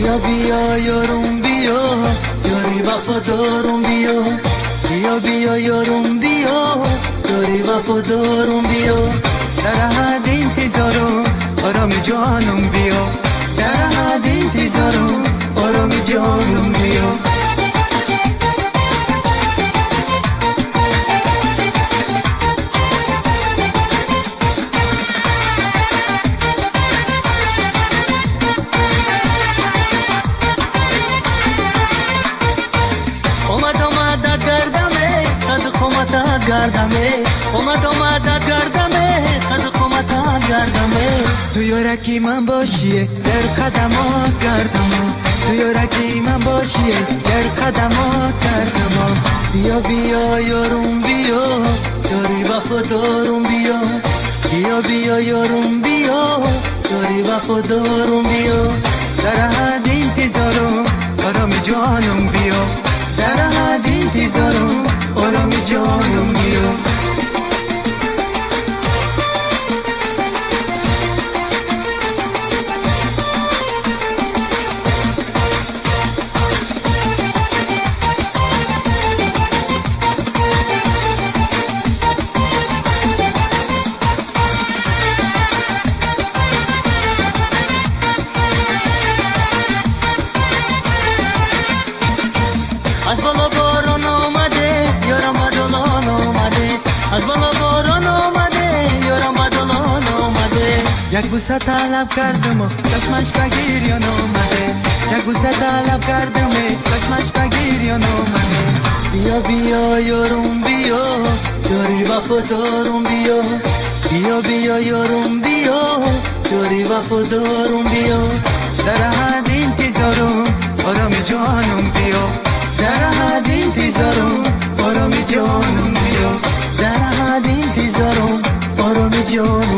بیا بیا یارم بیا، یاری وفادارم بیا. بیا بیا یارم بیا، یاری وفادارم بیا. در حد انتظارم آرام جانم بیا. در حد انتظارم آرام جانم بیا. گردمه اومد اومد گردمه قد قامت گردمه. تو یارکی من باشیه در قدمات گردم، تو یارکی من باشیه در قدمات گردم. بیا بیا یارم بیا، یاری وفادارم بیا. بیا بیا یارم بیا، یاری وفادارم بیا. در حد انتظارم آرام جانم بیا. در حد انتظارم آرام جانم بیا. از بالا باران آمده یارم بدلان آمده. از بالا باران آمده یارم بدلان آمده. یک بوسه طلب کردم و چشمش به گریان آمده. یک بوسه طلب کردم چشمش به گریان آمده. بیا بیا یارم بیا، یاری وفادارم بیا. بیا بیا یارم بیا، یاری وفادارم بیا. در حد انتظارم آرام جانم بیا. در حد انتظارم آرام جانم بیا. در حد انتظارم آرام جانم.